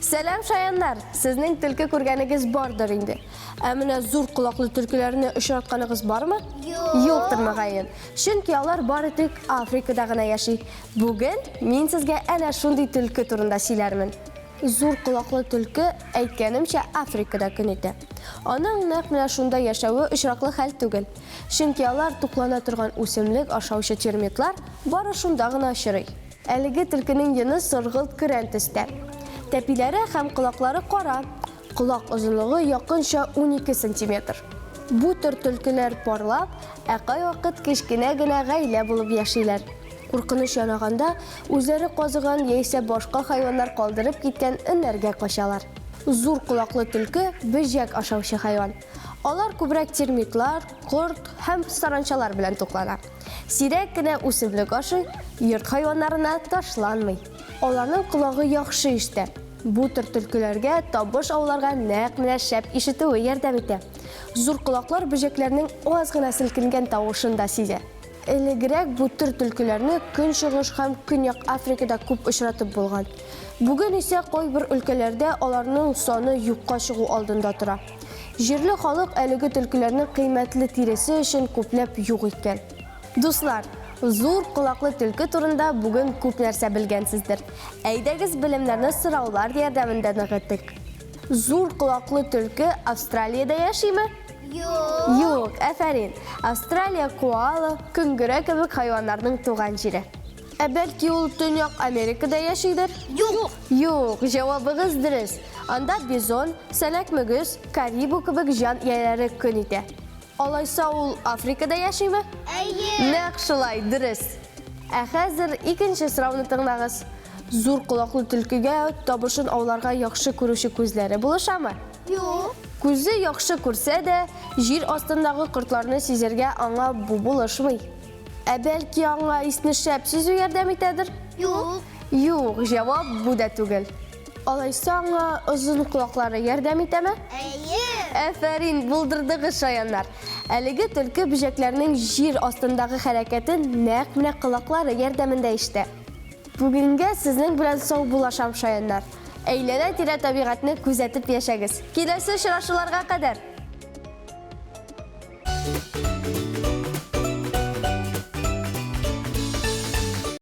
Сәлам, шаяннар! Сезнең төлке күргәнегез бардыр инде. Ә менә зур колаклы төлкеләрне очратканыгыз бармы? Юк. Юктыр, мөгаен. Чөнки алар бары тик Африкада гына яши. Бүген мин сезгә әнә шундый төлке турында сөйләрмен. Зур колаклы төлке, әйткәнемчә, Африкада көн итә. Аның нәкъ менә шунда яшәве очраклы хәл түгел. Чөнки алар туклана торган үсемлек ашаучы термитлар бары шунда гына очрый. Әлеге төлкенең йоны соргылт көрән төстә. Тәпиләре һәм колаклары кара. Колак озынлыгы якынча 12 сантиметр. Бу төр төлкеләр парлап, ә кайвакыт кечкенә генә гаилә булып яшиләр. Куркыныч янаганда, үзләре казыган яисә башка хайваннар калдырып киткән өннәргә качалар. Зур колаклы төлке, бөҗәк ашаучы хайван. Алар күбрәк термитлар, корт һәм саранчалар белән туклана. Сирәк кенә үсемлек ашый, йорт хайваннарына ташланмый. Аларның колагы яхшы ишетә. Бу төр төлкеләргә табыш ауларга нәкъ менә шәп ишетүе ярдәм итә. Зур колаклар бөҗәкләрнең аз гына селкенгән тавышын да сизә. Элегрәк бу төр төлкеләрне Көнчыгыш һәм Көньяк Африкада күп очратып булган. Бүген исә кайбер өлкәләрдә аларның саны юкка чыгу алдында тора. Җирле халык әлеге төлкеләрне кыйммәтле тиресе өчен күпләп юк иткән. Дуслар, зур колаклы төлке турында бүген күп нәрсә белгәнсездер. Әйдәгез, белемнәрне сораулар ярдәмендә ныгытыйк. Зур колаклы төлке Австралиядә яшиме? Юк. Юк, афәрин. Австралия коала, көнгерә кебек хайваннарның туган җире. Ә бәлки ул Төньяк Америкада яшидер? Юк. Юк, җавабыгыз дөрес. Анда бизон, сәнәк мөгез, карибу кебек җан ияләре көн итә. Алайса ул Африкада яшиме? Әйе. Нәкъ шулай, дөрес. Ә хәзер икенче сорауны тыңлагыз. Зур колаклы төлкегә табышын ауларга яхшы күрүче күзләре булышамы? Юк. Күзе яхшы күрсә дә, җир астындагы кортларны сизәргә аңа бу булышмый. Ә бәлки аңа исне шәп сизү ярдәм итәдер? Юк. Юк, җавап бу да түгел. Алайса аңа озын колаклары ярдәм итәме? Әйе. Әфәрин, булдырдыгыз, шаяннар. Әлеге төлке бөҗәкләрнең җир астындагы хәрәкәтен нәкъ менә колаклары ярдәмендә ишетә. Бүгенгә сезнең белән саубуллашам, шаяннар. Әйләнә-тирә табигатьне күзәтеп яшәгез. Киләсе очрашуларга кадәр!